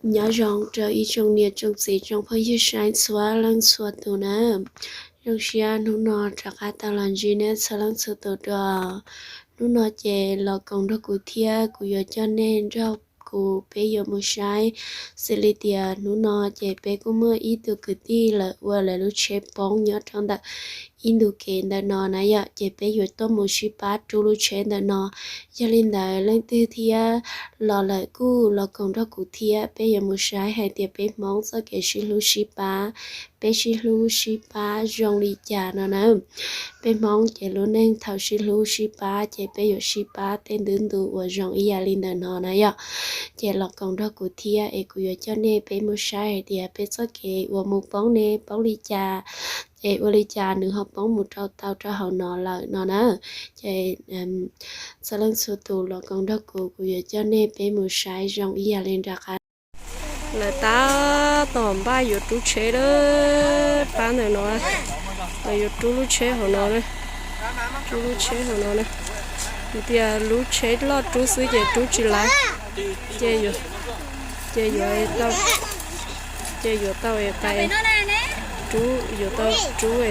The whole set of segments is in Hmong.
Nyob zoo rau ib tsoom niam tsoom txiv tsoom phooj ywg saib txhua leej txhua tus na. Zoo siab hnub no rov qab tau los ntsib nej txhua leej txhua tus dua. Hnub no ces los koom nrog kuv thiab kuv yuav coj nej nrog kuv peb yuav mus saib. Xws li tias hnub no ces peb kuj muaj ib tug kwv tij lawv ua lawv lub tsheb poob nyob rau ntawm ib ntu kev ntawm no na yom, ces peb yuav tuaj mus sib pab rub lub tsheb ntawm no. Yog li ntawd leej twg thiab los lawm kuj los koom nrog kuv thiab peb yuav mus saib hais tias peb Hmoob txoj kev sib hlub sib pab, peb sib hlub sib pab zoo li cas no na. Peb Hmoob ces lub neej thaum sib hlub sib pab ces peb yuav sib pab tej ntu ntu uas zoo ib yam li ntawm no na yom. Ces los koom nrog kuv thiab es kuv yuav coj nej peb mus saib hais tias peb txoj kev uas mus poob ne poob li cas, es ua li cas nws ho poob mus rau tau rau hauv no lawm no na. Ces txhua leej txhua tus los koom nrog kuv, kuv yuav coj nej peb mus saib zoo ib yam li nram qab. Lawv tab tom npaj yuav rub tsheb lawm, pab ntawm no, lawv yuav rub lub tsheb hauv no, rub lub tsheb hauv no na. Vim tias lub tsheb loj rub xwb ces rub tsis laiv, ces yuav, ces yuav tau, ces yuav tau pais rub, yuav tau rub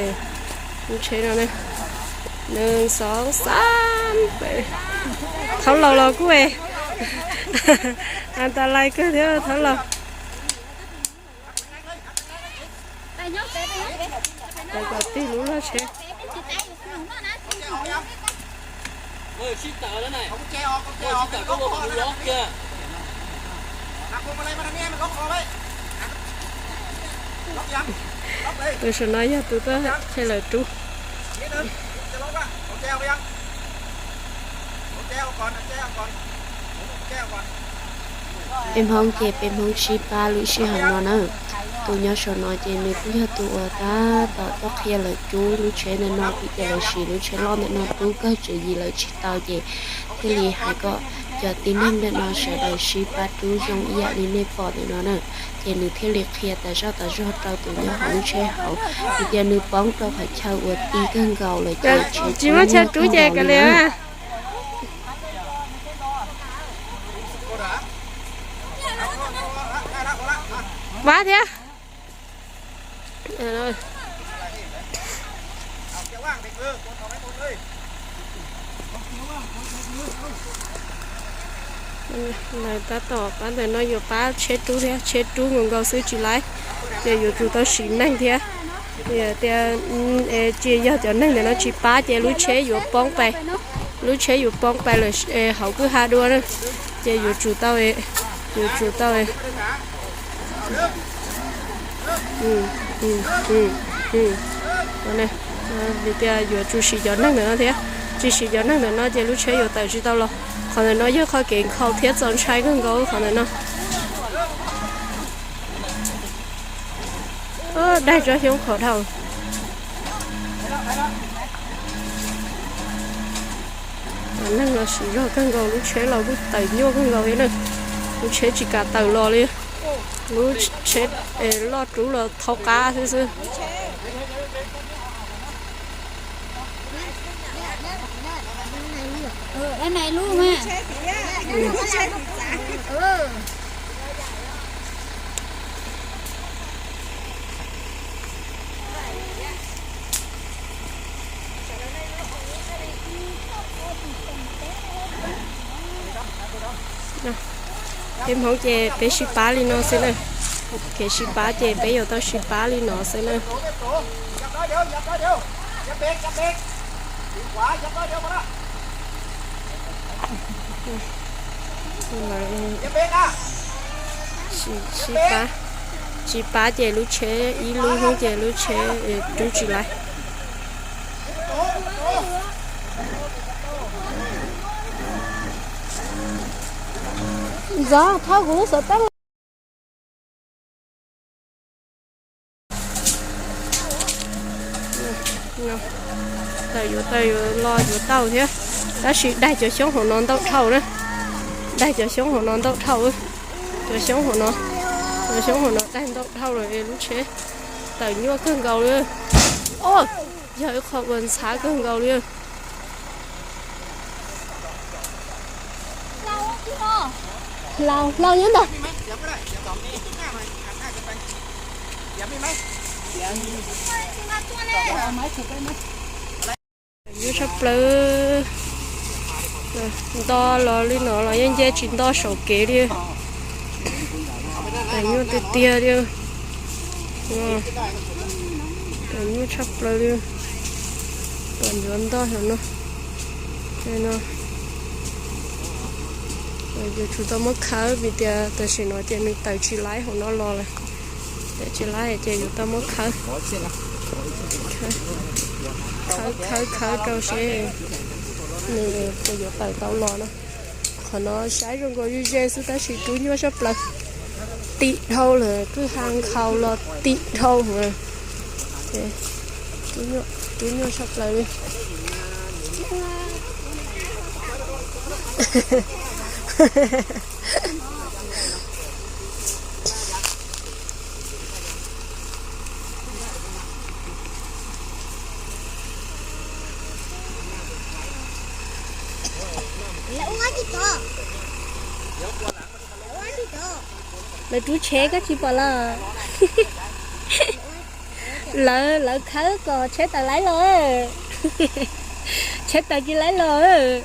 lub tsheb no na. Nws xov xab, thaub laus los kuj antalais kawg thiab thaub laus. Kom tig lub log tsheb. Tus saum no yog tus tuaj qhia lawv rub. Peb Hmoob ces peb Hmoob sib pab lub sij hawm no na. Tus nyob saum no ces nws kuj yog tus uas tab tom tuaj qhia lawv rub lub tsheb ntawm no, vim tias lawv siv lub tsheb loj ntawm no rub kawg tswv yim lawv tsis tau ces thiaj li hais kom cov tib neeg ntawm no sawv daws sib pab rub zoo ib yam li nej pom ntawm no na. Ces nws thiaj li qhia tas zoj tas zog rau tus nyob hauv lub tsheb hauv, vim tias nws poob rau qhov chaw uas ti kawg nkaus lawm ces tsis muaj chaw rub ces kav liam. Pab thiab. Lawv tab tom pab ntawm no yuav pab tsheb rub thiab, tsheb rub nkaus nkaus xwb tsis laiv, ces yuav tsum tau siv neeg thiab. Tias tsis yog cov neeg ntawm no tsis pab ces lub tsheb yuav poob pais, lub tsheb yuav poob pais lawm hauv kwj ha dua na, ces yuav tsum tau, yuav tsum tau vim tias yuav tsum siv cov neeg ntawm no thiab, tsis siv cov neeg ntawm no ces lub tsheb yuav tawm tsis tau los. Qhov ntawm no yog qhov kev nkhaus thiab txaus ntshai kawg nkaus qhov ntawm no. Daig tsob xyoob qhov dhau. Neeg los siv zog kawg nkaus, lub tsheb los kuj tawm nyuaj kawg nkaus thiab na. Lub tsheb tsis kam tawm los li. Lub tsheb loj rub los thaub qab xwb xwb. Peb Hmoob ces peb sib pab li no xwb na. Kev sib pab ces peb yuav tau sib pab li no xwb na. Sib pab, tsis pab ces lub tsheb ib lub hnub ces lub tsheb rub tsis laiv. Ntxov thauj kuv lub xov tooj. Tawm yuav tawm yuav los yuav tau thiab, tab sis daig cov xyoob hauv no ntau dhau na. Daig cov xyoob hauv no ntau dhau. Cov xyoob hauv no, cov xyoob hauv no daig ntau dhau lawm es lub tsheb tawm nyuaj kawg nkaus li. Yog ib qho uas ntxhab kawg nkaus li. Hlau, hlau nyob ntag. Nyuaj tshaj plaws. Nto los li no los yeej nce tsis nto saum kev li. Tawm nyuaj tiag tiag li. Tawm nyuaj tshaj plaws li. Tom ncuav ntoj hauv no. No, yuav tsum tau muab khawb vim tias tam sim no ces nws tawm tsis laib hauv no los lawm. Tawm tsis laib ces yuav tau muab khawb, khawb khawb khawb rau seb nws puas yuav tawm tau los no. Qhov no saib zoo nkaus ze ze xwb tab sis rub nyuaj tshaj plaws. Tim dhau lawm, kwj ha nkhaus los tim dhau lawm. Rub nyuaj tshaj plaws li. Lawv rub tsheb koj tsis pom los? Lawv, lawv khawb kom tsheb tawm laib los. Tsheb tawm tsis laib los.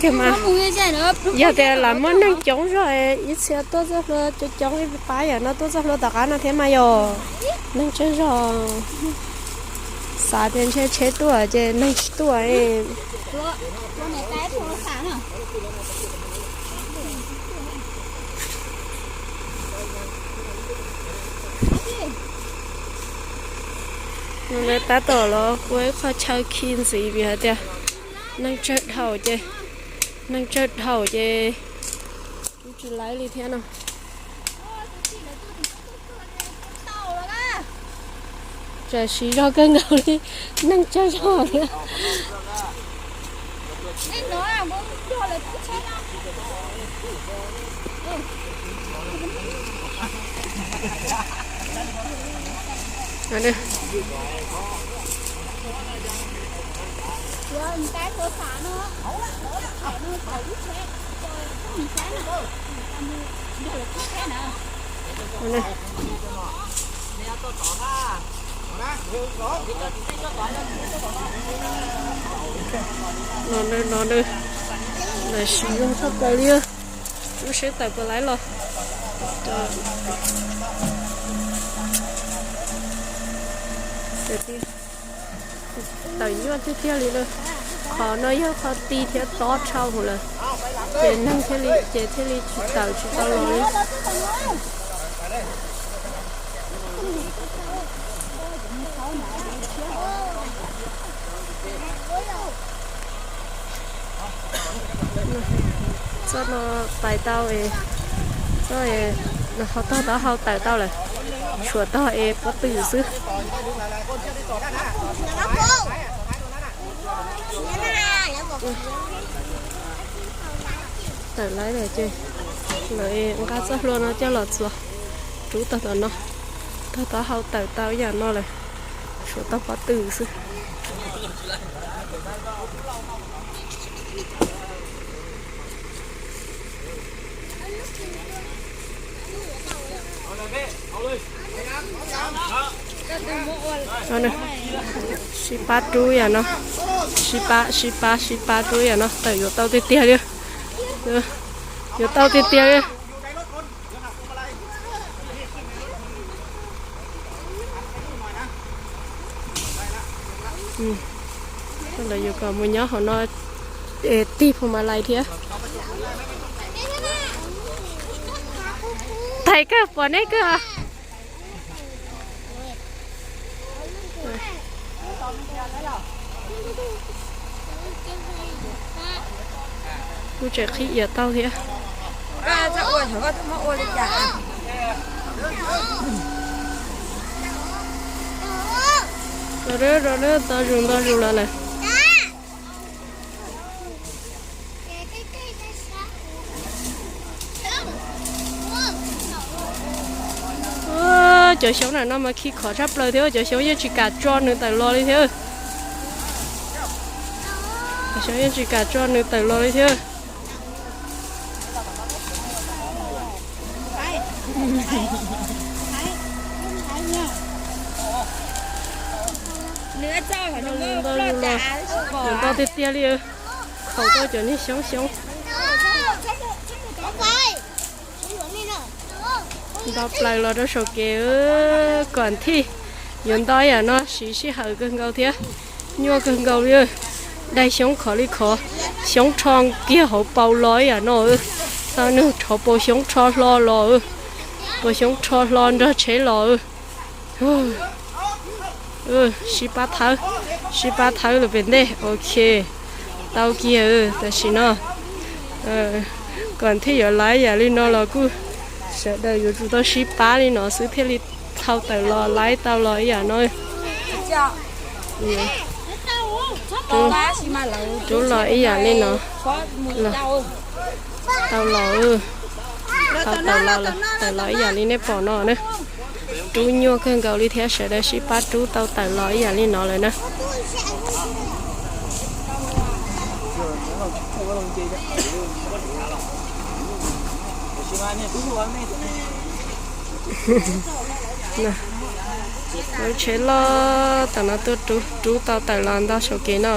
Tiag mas, yog tias lam muaj neeg coob zog, ib txhia tuaj txoj hlua coob coob ib pab yam no tuaj txoj hlua tom qab no thiab mas yog neeg tsawg zog. Xav tias ntshe tsheb tuaj ces neeg tsis tuaj. Lawv tab tom los ua ib qho chaw khi ntxiv vim hais tias neeg tsawg dhau ces, neeg tsawg dhau ces rub tsis laib li thiab no. Tsam siv zog kawg nkaus li, neeg tsawg zog thiab. No, no, no, lawv siv zog tshaj plaws li. Lub seb tawm puas laib los. Tawm nyuaj tiag tiag li lawm. Qhov no yog qhov ti thiab tob dhau hauv lawm, ces neeg thiaj li, ces thiaj li tsis tawm tsis tau los li. Txoj no pais tau, txoj no ho tog taub hau tawm tau lawm, tshuav tog es pob tw xwb. Tawm laib lawm ces lawv nqa txoj hlua no coj los txuas rub tog tom no. Tog taub hau tawm tau ib yam no lawm, tshuav tog pob tw xwb. Sib pab rub yam no, sib pab, sib pab, sib pab rub yam no, tawm yuav tau tiag tiag li. Yuav tau tiag tiag li. Lawv yuav kom mus nyob hauv no, tig phu ma lais thiab. Tais kawg pom nej kawg. Kuj tseem qhib iav tau thiab. Nto zus nto zus los lawm. Cov xyoob ntawm no mas khi khov tshaj plaws thiab, cov xyoob yeej tsis kam tso nws tawm los li thiab. Xyov yeej tsis kam tso nws tawm los li thiab. Nws nto tiag tiag li, khaum tau cov niag xyoob xyoob. Nto plaws los rau saum kev, kom thij. Yuav nto yam no siv sij hawm kawg nkaus thiab, nyuaj kawg nkaus li. Daig xyoob khov li khov, xyoob rho kiag hauv paus los ib yam no. Tau nug rho paus xyoob rho hlo los, paus xyoob rho hlo nrog tsheb los. Sib pab thawb, sib pab thawb lawm pem ntej. Ok, tau kiag. Tam sim no kom thij yuav laiv yam li no los kuj sawv daws yuav tsum tau sib pab li no xwb thiaj li thau tawm los laiv tau los ib yam no. Rub los ib yam li no. Tau los, tau tawm los, tawm los ib yam li nej pom no na. Rub nyuaj kawg nkaus li thiab sawv daws sib pab rub tau tawm los ib yam li no lawm na. Lub tsheb loj tam no tuaj rub tau tawm los ntog saum kev no.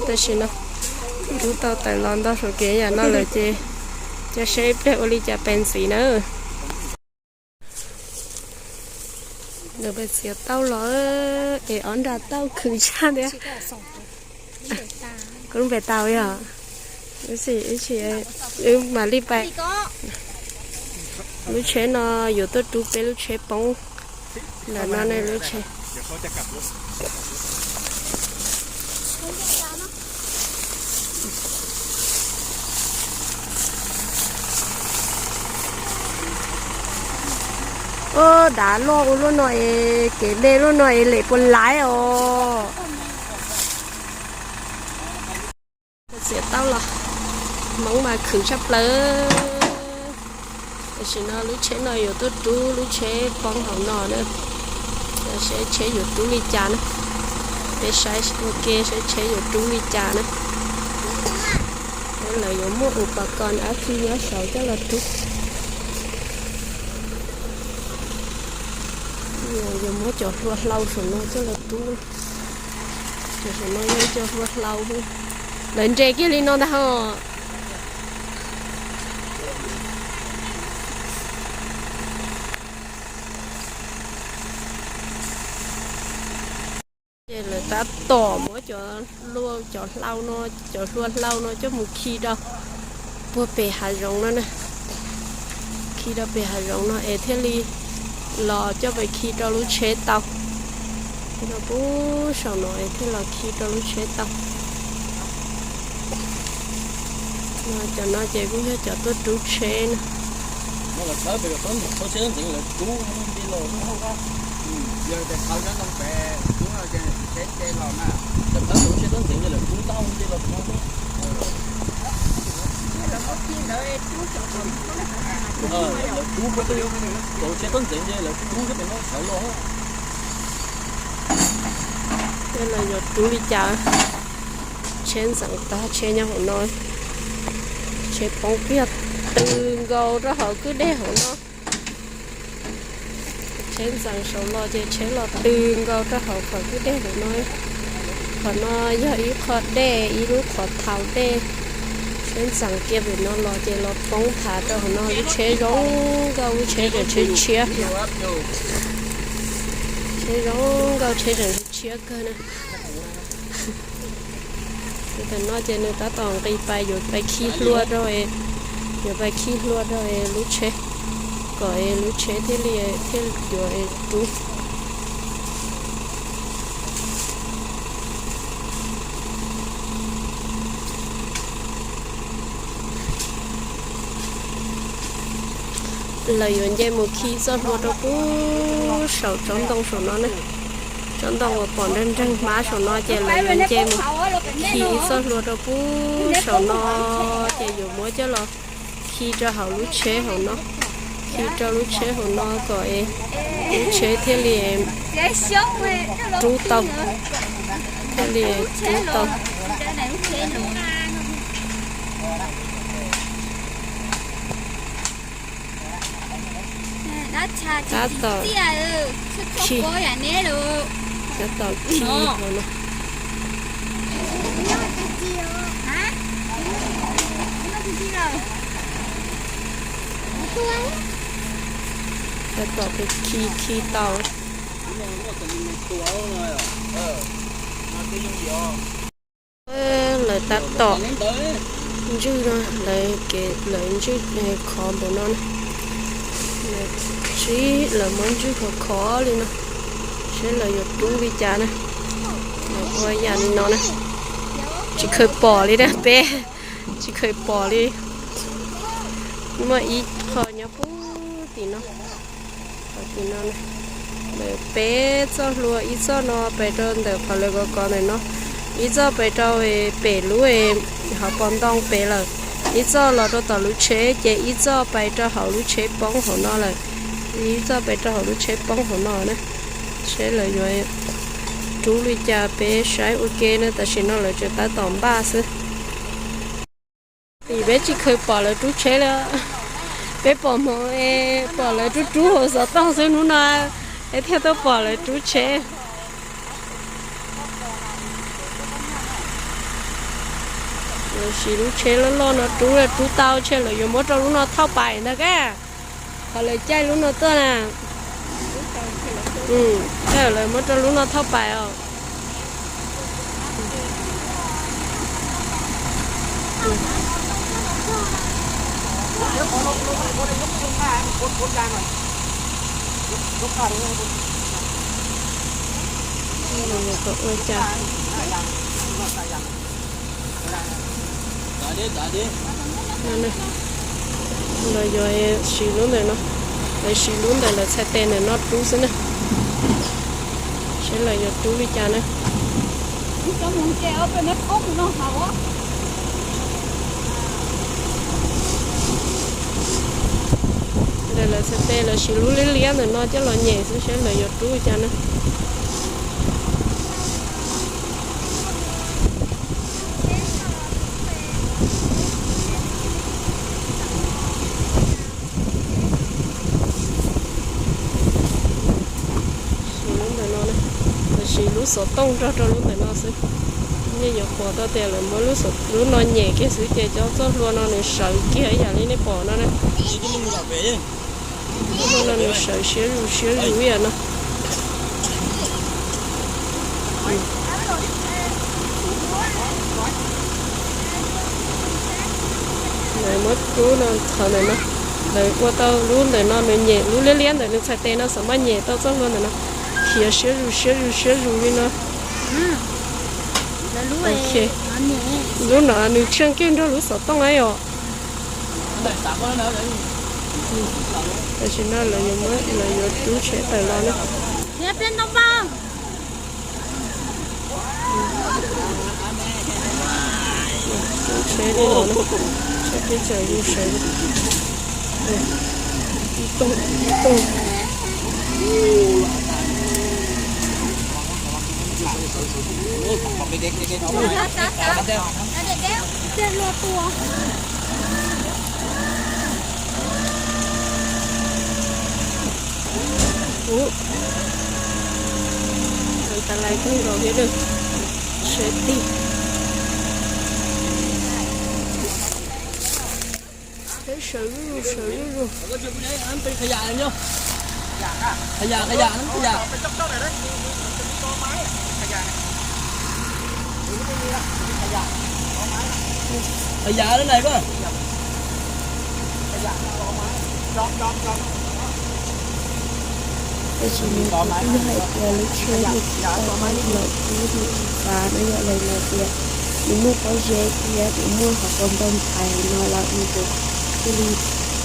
Tam sim no rub tau tawm los ntog saum kev yam no lawm ces coj seb ib pliag ua li cas pes ntxiv na. Nws pes txiav tau los es ob nra tau khwv tshaj thiab. Kuv lub npe tau yog, wb mam li pais. Lub tsheb no yuav tuaj rub peb lub tsheb poob ntawm no ne lub tsheb. Ub, dav loj ua luaj no es kev me luaj no es lem puas laiv os. Txiav tau los, hmoov mas khwv tshaj plaws. Tam sim no lub tsheb no yuav tuaj rub lub tsheb poob hauv no na. Seb tsheb yuav rub li cas na. Peb saib ua ke seb tsheb yuav rub li cas na. Lawv yuav muaj ua pas kos ab khi nyob saud coj los rub. Yuav muab cov hlua hlau saum no coj los rub. Cov saum no yog cov hlua hlau. Lawv nres kiag li no ntag ho. Ces lawv tab tom muab cov, cov hlau no, cov hlua hlau no coj mus khi rau puag pem hav zoov no na. Khi rau pem hav zoov no es thiaj li los coj pem khi rau lub tsheb tau. Khi rau puag saum no es thiaj los khi rau lub tsheb tau. Cov no ces kuj yog cov tuaj rub tsheb na. Tej los yuav rub li cas? Tsheb ntxeev tag tsheb nyob hauv no, tsheb poob kiag tw nkaus rau hauv kwj dej hauv no. Tsheb ntxeev saud los ces tsheb los tw nkaus rau hauv qhov kwj dej hauv no. Qhov no yog ib qho dej, ib lub qhov thaum dej. Tsheb ntxeev kiag pem no los ces los poob thav rau hauv no, lub tsheb zoo nkauj, lub tsheb tseem tshiab tshiab. Tsheb zoo nkauj, tsheb tseem tshiab kawg na. Tam no ces nws tab tom nqis pais yuav pais khi hlua rau, yuav pais khi hlua rau lub tsheb, kom lub tsheb thiaj li thiaj yuav rub. Lawv yuav nce mus khi txoj hlua rau puag saum tsob ntoo saum no na. Tsob ntoo uas pom nreeg nreeg hmab saum no ces lawv yuav nce mus khi ib txoj hlua rau puag saum no, ces yuav muab coj los khi rau hauv lub tsheb hauv no, khi rau lub tsheb hauv no kom lub tsheb thiaj li rub tau, thiaj li rub tau. Tab tom khi, tab tom khi hauv no. Tab tom khi khi tau. Lawv tab tom ntswj no, lawv kev lawv ntswj khov npaum no na. Sib lawv muab ntswj khov khov li no, seb lawv yuav rub li cas na. Lawv ua yam li no na, tsis khaws pom li na peb, tsis khaws pom li. Muaj ib qho nyob puag tim no. Qhov tim no, lawv peb txoj hlua, ib txoj no pem rau ntawm qhov lawv kov kov ntawm no, ib txoj pem rau pem lub hauv paus ntoo pem lawm, ib txoj los rau tom lub tsheb, ces ib txoj pem rau hauv lub tsheb poob hauv no lawm, ib txoj pem rau hauv lub tsheb poob hauv no na. Seb lawv yuav rub li cas peb saib ua ke na, tam sim no lawv tseem tab tom npaj xwb. Tim peb tsis khaws pom lawv rub tsheb li. Peb pom hmoov es pom lawv rub rub hauv xov tooj xwb, hnub no peb thiaj tuaj pom lawv rub tsheb. Lawv siv lub tsheb loj loj no rub, rub tau ces lawv yuav muab rau lub no thauj pais ntag. Qhov lawv caij lub no tuaj na, lawv muab rau lub no thauj pais os. Lawv yuav siv lub ntawm no, lawv siv lub ntawm lawv txhais tes ntawm no rub xwb na. Seb lawv yuav rub li cas na. Ntawm lawv txhais tes lawv siv lub liab liab ntawm no coj los nyem xwb, seb lawv yuav rub li cas na. Siv lub ntawm no, lawv siv lub xov tooj nrog rau lub ntawm no xwb. Nej yuav pom tau tias lawv muab lub no nyem kiag xwb ces cov txoj hlua no nws sawv kiag ib yam li nej pom no na. Txoj hlua no nws sawv siab zus siab zus ib yam no. Lawv muab rub no qhov ntawm no, lawv ua tau lub ntawm no nws nyem, lub liab liab ntawm nws txhais tes no xav mas nyem tau txoj hlua ntawm no, khiav siab zus siab zus siab zus li no. Lub no nws tsheej kiag nrog lub xov tooj na yom. Tam sim no lawv yuav rub tsheb tawm los na. Rub tsheb li no na, tsheb peb txawm zus sawv. Ub, tas lais kawg nkaus thiab, sawv tig. Peb sawv zuj zus, sawv zuj zus. Tab sis nws kuj hais tias lub tsheb nws tsis tau lawm, kuj nws tsis xav na yom, lawv tias nws muaj pob zeb thiab nws muaj qhov qau ntoo thaiv no lawm nws thiaj li,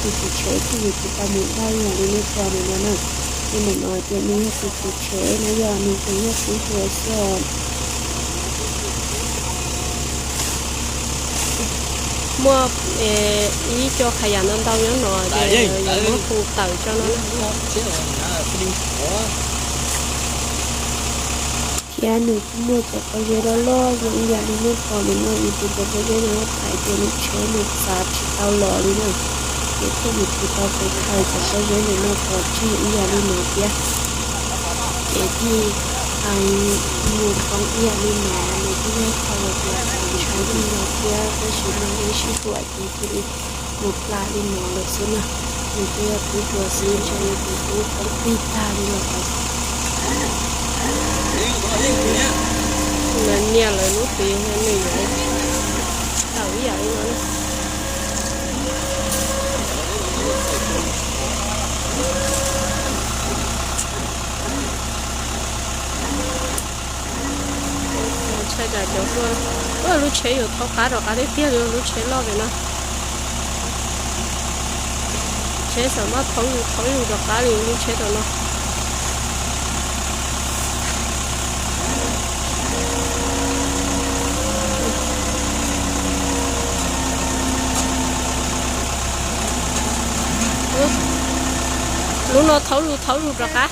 tus tswv tsheb thiaj li tsis tau mus dai yam li nej pom ntawm no na. Ces ntawm no ces nws yog tus tswv tsheb na yom, nws tseem yog xib hwb xwb os. Muaj ib co qhov yam ntau ntau nyob no ces yuav muab hu tawm tso no na. Thiab nws kuj muaj cov pob zeb loj loj zoo ib yam li nej pom ntawm no, nws tus cov pob zeb no thaiv ces lub tsheb nws txav tsis tau los li na. Ces thiaj li tus tau kev thaiv cov pob zeb ntawm no pov tseg ib yam li no thiab. Ces thiaj mus poob ib yam li no, nws kuj yog qhov uas tias txaus ntshai kawg nkaus thiab, tab sis mas ib sij huam ces cia li mus plam li no lawm xwb na. Nws twb yog tub hluas xwb, ntshe yuav tus tub poob plig tag li lawm. Lawv nias lawv lub hliv no nws yuav tawm ib yam li no na. Ntshai tsam cov hluas, lub tsheb yuav thau qab rov qab tiag tiag li, lub tsheb loj pem no. Tsheb xam maj thau yus thau yus rov qab li lub tsheb tom no. Lub no thau lus thau lus rov qab.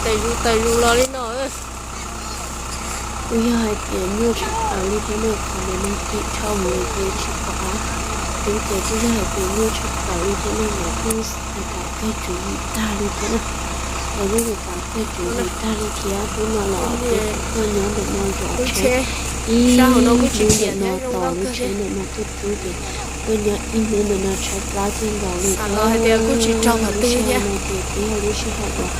Tawm zus tawm zus los li no. Kuj yog hais tias nyuaj tshaj plaws li thiab na, qhov ntawm no kim dhau mus ces tsis pom qab. Tub ces kuj yog hais tias nyuaj tshaj plaws li thiab na, lawv kuj tau kawg tswv yim tag li thiab na. Lawv kuj tau kawg tswv yim tag li thiab, hnub no los ces tuaj nyob ntawm no zov tsheb ib hnub ntawm no tos lub tsheb ntawm no tuaj rub ces tuaj nyob ib hnub ntawm no tshaib plab kawg nkaus li thiab. Lub sij hawm no ces twb yog lub sij hawm uas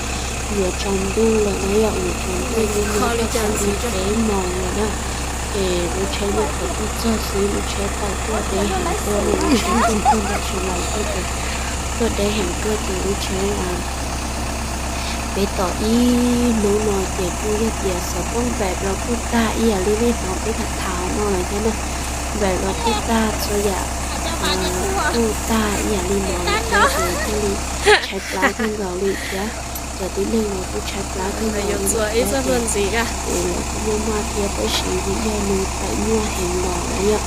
yuav tsaus ntuj lawm na, yog yuav tsaus ntuj twb nyob txog li peb moos lawm na. Ces lub tsheb no thaum tuaj txog xwb lub tsheb tawm tuaj deb heev tuaj, lub tsheb tuaj tuaj nram Sws Lais tuaj ces tuaj deb heev tuaj ces lub tsheb peb tos ib hnub no ces kuj yog tias xov tooj npaim los kuj tag ib yam li nej hnov peb tham tham no lawm thiab na. Npaim los kuj tag, txhua yam kuj tag ib yam li no lawm thiab ces thiaj li tshaib plab kawg nkaus li thiab. Cov tib neeg los kuj tshaib plab kawg nkaus li thiab ces lawv kuj muaj maj thiab, tab sis vim yog nws tawm nyuaj heev los lawm yom.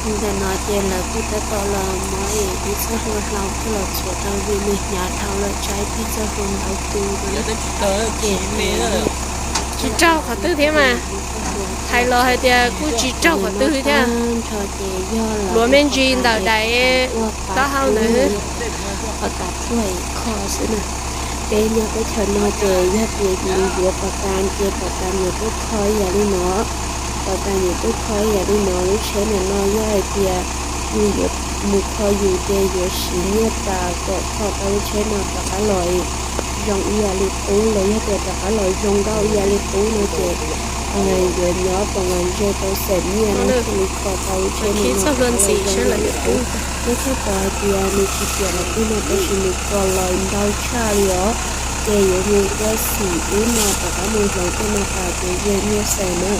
Ntawm no ces lawv kuj tab tom los muab ib txoj hlua hlau coj los txhuav rau vim nws hnyav dhau lawm, tshaib tib txoj hlua ntau tu no na. Ces tsis raug qhov twg thiab mas, hais los hais tias kuj tsis raug qhov twg thiab. Nrho ces yog luav me ntsis ntawm daim taub hau ntawd, qhov tas tuaj kho xwb na. Peb nyob teb chaws no ces yog tias yus yuav pom tas ces pom tas yuav tuaj kho ib yam li no, pom tas yuav tuaj kho ib yam li no. Lub tsheb ntawm no yog hais tias yus yuav mus kho yus ces yuav siv nyiaj tas kom kho tau lub tsheb no rov qab los zoo ib yam li qub, los yog tias rov qab los zoo nkauj ib yam li qub no ces yuav nyob tom los ze tau xam nyiaj no thiaj li kho tau lub tsheb no rov qab los zoo ib yam li qub. Nyob thoob pom hais tias nws tsis piam qhov twg no tab sis nws kho los ntau tshaj li os. Ces yuav mus tuaj xim ub no rov qab mus hloov tej no tas ces ze nyiaj xwb na.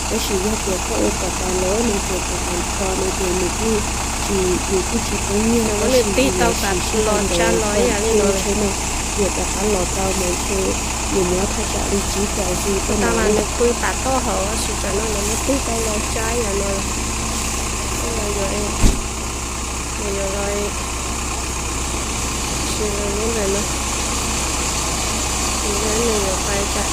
Tab sis yog tias koj ua pom tas lawm no ces pom tas kho no ces nws kuj tsis, nws kuj tsis poob nyiaj, tab sis yuav siv sij hawm ntawd kom lub tsheb no yuav rov qab los tau mas ntshe yuav nyob thaj tsam li tsib caug hli tej no. Nws pw pam toj hauv tab sis tsam no nws muab tig tau los tsab yam no. Nws yuav los, nws yuav los sis lub ntawm no, nws yuav pais tsam.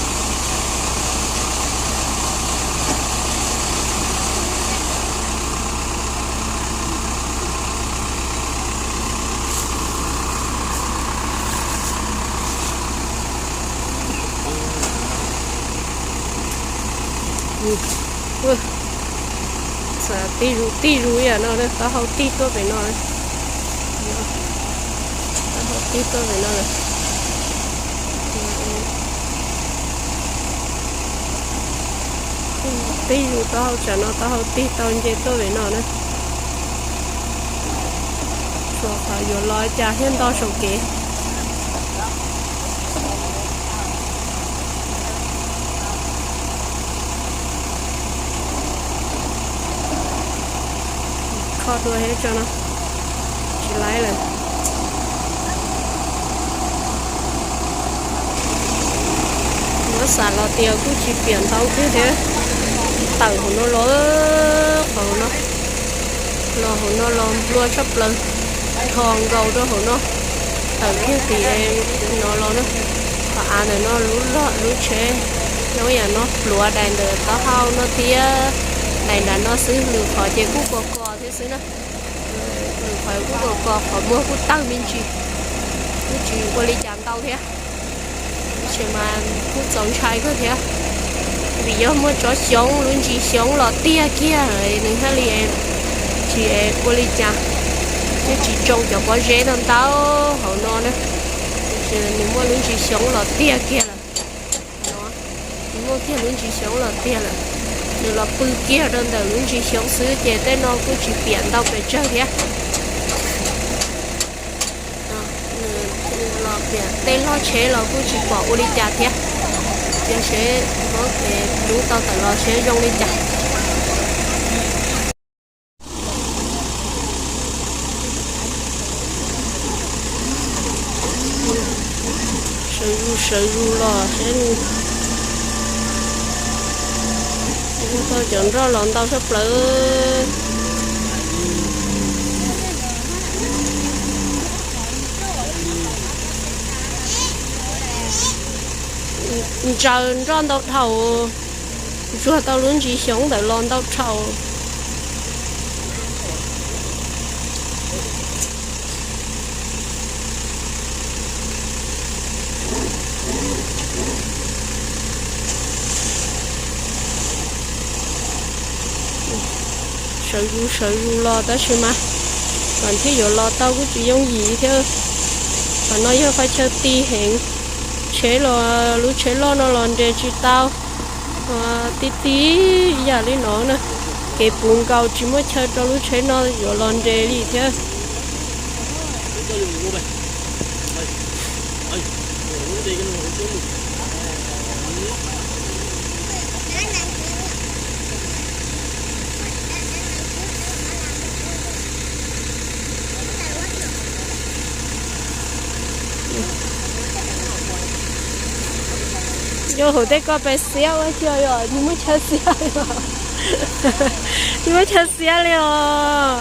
Txawm tig zus tig zus yam no, taub hau tig tuaj pem no, taub hau tig tuaj pem no lawm. Tig zus taub hau tsam no, taub hau tig tau nce tuaj pem no na. Tsuas qhov yuav los cas thiaj nto saum kev. Kho dua thiab tso no, tsis laib lawm. Muab xav los tias kuj tsis piam ntau kawg thiab. Tawm hauv no los, qhov no, los hauv no los nplua tshaj plaws. Nrho nkaus rau hauv no, tawm kiag tim no los na. Qhov av ntawm no lub lub tsheb, zoo yam no pluav daim ntawm taub hau no thiab, daim nram no xwb, lwm qhov ces kuj kos kos thiab xwb na. Lwm qhov kuj kos kos, qhov muag kuj tawg me ntsis, kuj tsis ua li cas ntau thiab. Tiam sis mas kuj txaus ntshai kawg thiab, vim yog muaj tsob xyoob, lub ntsis xyoob los tiag kiag, nws thiaj li tsis ua li cas, thiaj tsis tsoo cov pob zeb ntau ntau hauv no na. Tiam sis nws muaj lub ntsis xyoob los tiag kiag lawm. Nws muaj kiag lub ntsis xyoob los tiag lawm, nws los pw kiag rau ntawm lub ntsis xyoob xwb ces tej no kuj tsis piam ntau pes tsawg thiab. Los piam tej log tsheb los kuj tsis pom ua li cas thiab. Cia seb muab kev rub tau tawm los seb zoo li cas. Sawv zus sawv zus los seb, muaj tau cov nroj los ntau tshaj plaws. Ntsaws nroj ntau dhau, ntsuag tau lub ntsis xyoob ntawd los ntau dhau. Sawv zus sawv zus los tab sis mas kom thiaj yuav los tau kuj tsis yooj yim thiab. Qhov no yog qhov chaw ti heev, tsheb los, lub tsheb loj no los nres tsis tau. Ti ti ib yam li no na, kev puv nkaus tsis muaj chaw rau lub tsheb no yuav los nres li thiab. Yog hauv tej ko pes xiab ua xyoo yom, nws muaj chaw xiab li os. Nws muaj chaw xiab li os.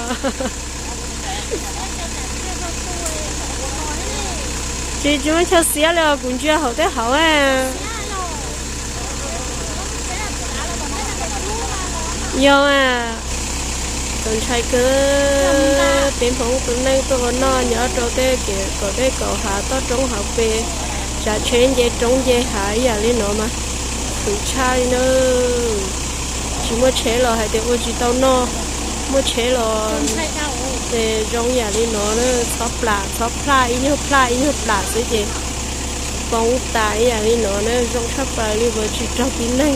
Tsis, tsis muaj chaw xiab li os, kuv ntsia hauv tej hauv. Yog, txaus ntshai kawg. Peb Hmoob tus neej tuaj ua noj nyob rau tej kev kaum dej kaum hav toj roob hauv pes, tsav tsheb nce roob nce hav ib yam li no mas khwv tshaj li na. Tsis muaj tsheb los hais tias ua tsis tau noj, muaj tsheb los ces zoo yam li no na, txhob plam, txhob plaj, ib nyuag plaj ib nyuag plam xwb ces poob tas ib yam li no na, zoo tshaj plaws li uas tsis raug tib neeg.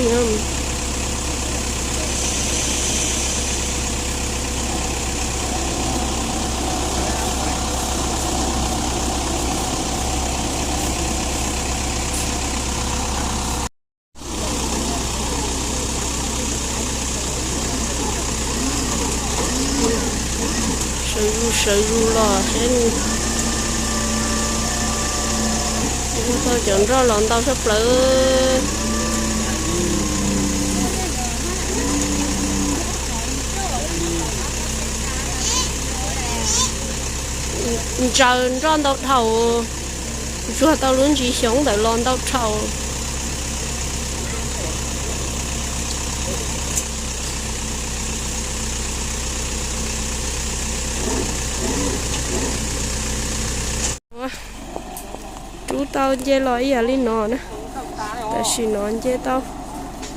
Sawv zus sawv zus los seb, muaj tau cov nroj los ntau tshaj plaws. Ntsaws nroj ntau dhau, ntsuag tau lub ntsis xyoob ntawd los ntau dhau. Rub tau nce los ib yam li no na. Tam sim no nce tau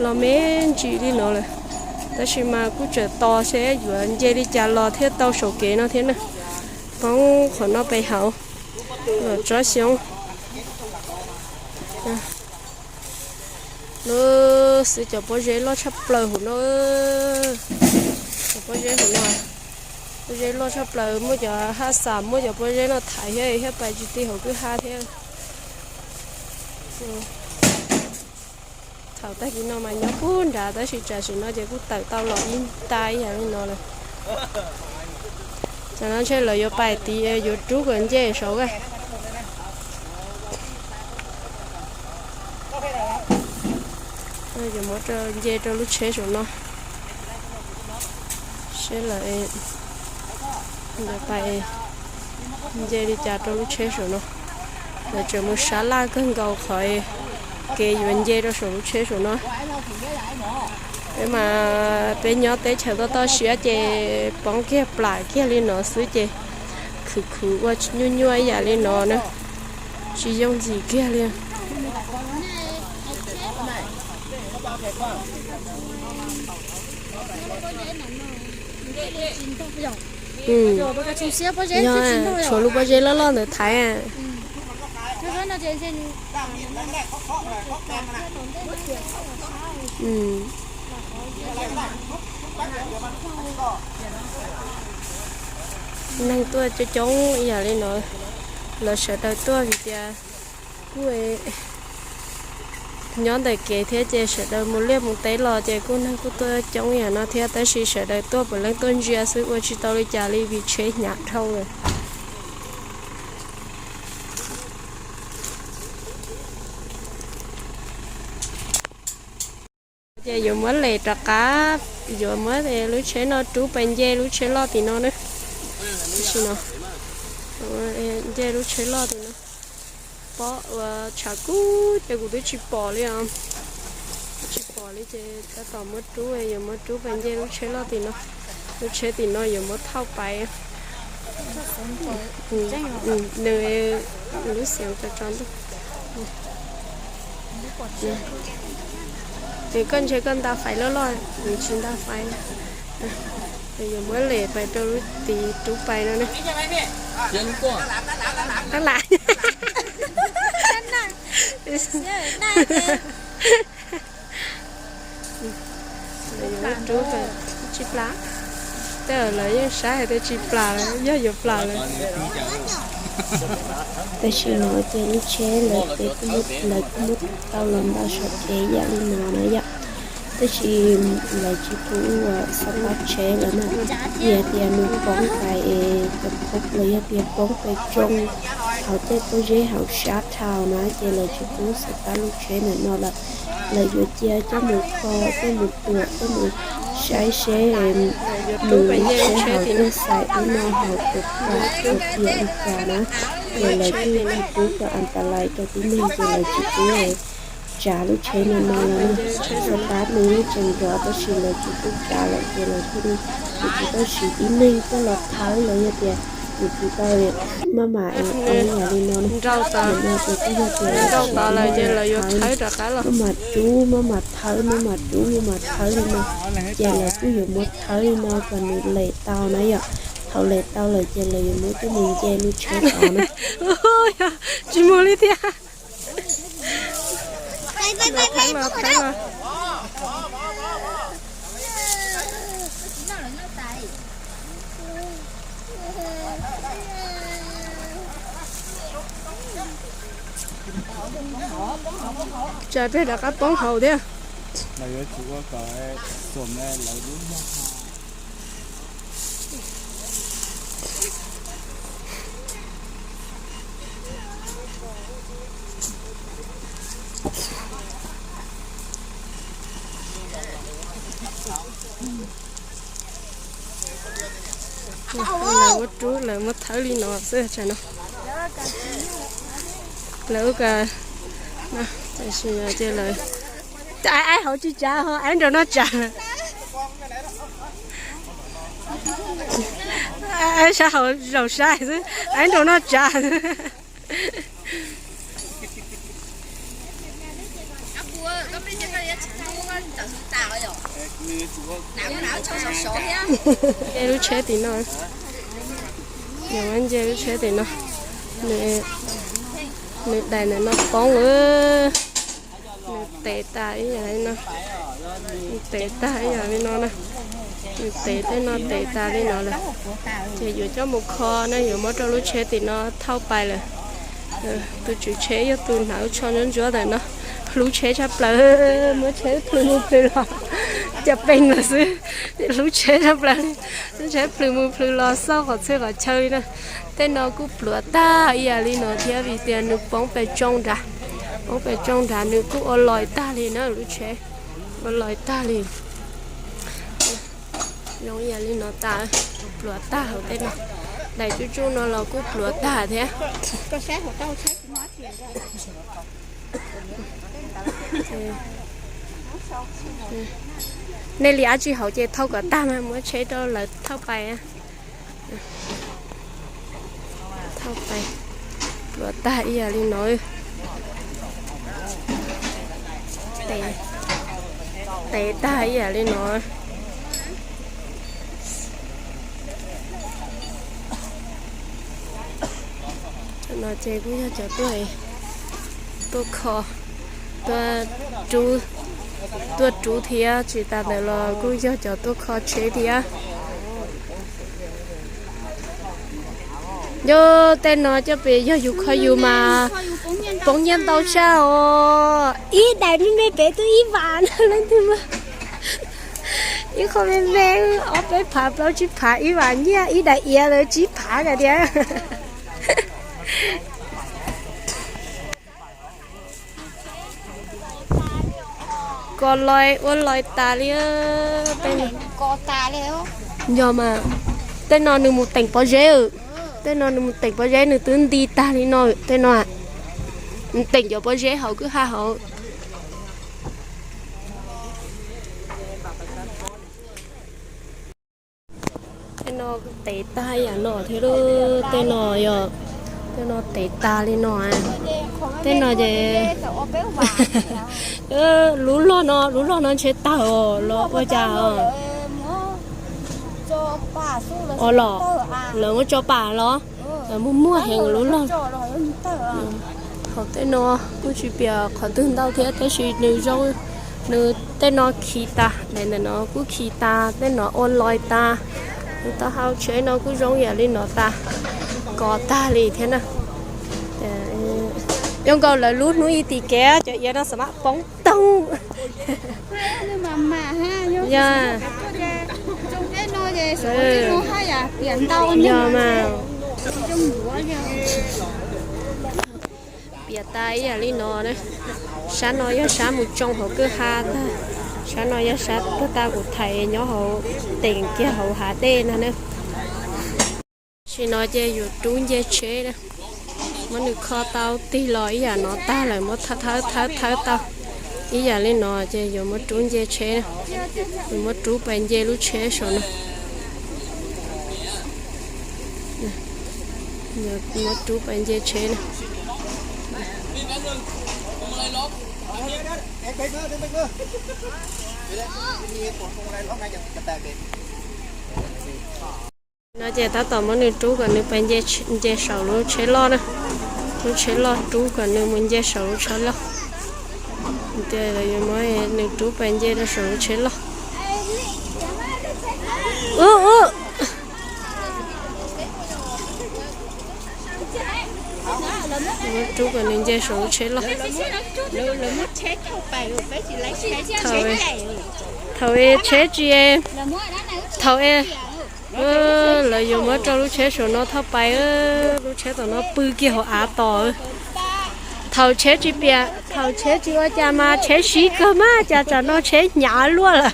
los me ntsis li no lawm, tab sis mas kuj tseem tos seb yuav nce li cas los thiaj tau saum kev no thiab na. Poob qhov no pem hauv, los tsob xyoob. Lub xwb cov pob zeb loj tshaj plaws hauv no. Cov pob zeb hauv no, pob zeb loj tshaj plaws, muab cov haj xam, muab cov pob zeb no thaiv thiab, thiaj pais tsis ti hauv kwj ha thiab. Thaum tag kis no mas nyob puag nrad, tab sis tam sim no ces kuj tawm tau los ib nta ib yam li no lawm. Tam no ntshe lawv yuav pais tid, yuav rub kom nce saud. Yuav muab nce rau lub tsheb saum no, seb lawv yuav pais Nce li cas rau lub tsheb saum no? Lawv tseem mus sab laj kawg nkaus qhov kev yuav nce rau saum lub tsheb saum no. Peb mas peb nyob teb chaws toj toj siab ces poob kiag plam kiag li no xwb ces khwv khwv ua nyuaj nyuaj ib yam li no na, tsis yooj yim kiag li. Yog tshuav lub pob zeb loj loj ntawd thaiv. Neeg tuaj coob coob ib yam li no, lawv sawv daws tuaj vim tias kuj nyob ntawm kev thiab ces sawv daws mus liaj mus teb los ces kuj neeg kuj tuaj coob yam no thiab, tab sis sawv daws tuaj puav leej tuaj ntsia xwb ua tsis tau li cas li vim tsheb hnyav dhau lawm. Ces yuav muab lem rov qab, yuav muab lub tsheb no rub pais nce lub tsheb loj tim no na. Tam sim no nce lub tsheb loj tim no, pob ua tshav kub ces kuv twb tsis pom li os. Tsis pom li ces tab tom muab rub, yuav muab rub pais nce lub tsheb loj tim no. Lub tsheb tim no yuav muab thauj pais. Nws lub xeev tso tso ntuj. Nws koj ntshe koj nta fais loj loj, nws tsis nta fais. Yuav muab lem pais rau lub tid rub pais no na. Tab lam. Lawv yuav rub pais tsis plam. Tej zaum lawv yeej saib hais tias tsis plam lawm, yog yuav plam lawm. Tam sim no ces lub tsheb lawv kuj muab tau los ntau saum kev yam li no na yom. Tab sis lawv tsis pub xov tooj tsheb lawm na, vim tias nws poob pais es cov phob los yog tias poob pais tsoo hauv tej pob zeb hauv sab dhau na ces lawv tsis pub xov tooj lub tsheb ntawm no lawm. Lawv yuav cia coj mus kho, coj mus tuam, coj mus saib seb nws lub tsheb hauv tej xais ub no hauv puas plam puas piam li cas na. Ces lawv kuj tsis pub kom an ta lais rau tib neeg ces lawv tsis pub tsav lub tsheb no no lawm na. Xov tooj nws yeej tseem nrov tab sis lawv tsis pub tsav lawm ces lawv thiaj li, nws tsis tau siv tib neeg coj los thawb los yog tias nws tsis tau maj mam es ua yam li no na. Nrau tod lawm ces lawv yuav thawb rov qab los. Maj mam rub maj mam thawb, maj mam rub maj mam thawb li no. Ces lawv kuj yuav muab thawb li no kom nws lem tau na yom. Thaum lem tau lawm ces lawv yuav muab coj mus nce lub tsheb tod na. Tsis mus li thiab. Tsam peb rov qab poob hauv thiab. Lawv ua rub lawv muab thawb li no xwb tsam no. Lawv ua, tam sim no ces lawv, aib hauv tsis tsav ho aib nraum no tsav. Aib sab hauv zaum sai xwb, aib nraum no tsav. Nce lub tsheb tim no, nce lub tsheb tim no, nws daim ntawm no poob lawm. Nws tev tas ib yam li no, nws tev tag ib yam li no na. Nws tev tej no tev tas li no lawm. Ces yuav coj mus kho na, yuav muab rau lub tsheb tim no thauj pais lawm. Tus tswv tsheb yog tus hnav tsho ntsuab ntsuab ntawm no, hlub tsheb tshaj plaws, muab tsheb plhws mus plhws los, cas pees lawm xwb. Hlub tsheb tshaj plaws li, lub tsheb plhws mus plhws los xauj qhov txhia qhov chaw li na. Tej no kuj pluav tag ib yam li no thiab vim tias nws poob pes tsoo nrad, poob pes tsoo nrad nws kuj ua lois tag li na lub tsheb, ua lois tag li. Zoo ib yam li no tas, pluav tag hauv tej no. Daim tsuj tsuj no los kuj pluav tag thiab. Nej li dab tsi hauv ces thauj kom tag mas muab tsheb rau lawv thauj pais. Thauj pais, pluav tag ib yam li no. Tev tag ib yam li no. No ces kuj yog cov tuaj, tuaj kho, tuaj rub, tuaj rub thiab tsis tas ntawd los kuj yog cov tuaj kho tsheb thiab. Yog tej no coj pem yog yus kho yus mas poob nyiaj ntau tshaj os. Ib daim me me pem twb ib vam na leej twg mas. Ib qho me me ob peb phav plaub tsib phav ib vam nyiaj, ib daim iav lawm tsib phav kiag tiag. Kos loi ua loi tas li. Yog mas, tej no nws mus teem pob zeb. Tej no nws mus teem pob zeb nws twb nti tag li no. Tej no teem cov pob zeb hauv kwj ha hauv. Tej no tev tag yam no thiab. Tej no yog, tej no tev tag li no. Tej no ces lub log no, lub log no ntshe tawg os los ua cas os. Os los, lawv muab tso pam los, lawv muaj muaj heev lub log. Hauv tej no kuj tsis piam qhov twg ntau thiab tab sis nws zoo, nws tej no khi tas, ntawm no kuj khi tas, tej no ua loi tas. Nws taub hau tsheb no kuj zoo yam li no tas, kos tag li thiab na. Zoo nkaus lawv lub hnub ib tim kev cov iav no xav mam poob toog. Yog, yog mas. Piam tas ib yam li no na. Sab no yog sab mus tsoo hauv kwj ha tag, sab no yog sab puag ta kuv thaiv nyob hauv, teem kiag hauv hav dej no na. Tam sim no ces yuav rub nce tsheb na. Muab nws kho tau tig los ib yam no tag lawm muab thawb thawb thawb tau ib yam li no ces yuav muab rub nce tsheb na. Yuav muab rub pais nce lub tsheb saum no. Muab rub pais nce tsheb na. No ces tab tom muab nws rub kom nws pais nce saum lub tsheb loj na. Lub tsheb loj rub kom nws mus nce saum lub tsheb loj. Tias yuav muab nws rub pais nce rau saum lub tsheb loj. Ub ub. Muab rub kom nws nce saum lub tsheb loj. Thaum tsheb tsis, thaum lawv yuav muab rau lub tsheb saum no thauj pais, lub tsheb tom no pw kiag hauv av tos. Thaum tsheb tsis piam, thaum tsheb tsis ua cas mas tsheb sib kawg mas cas tsam no tsheb hnyav luaj lawm.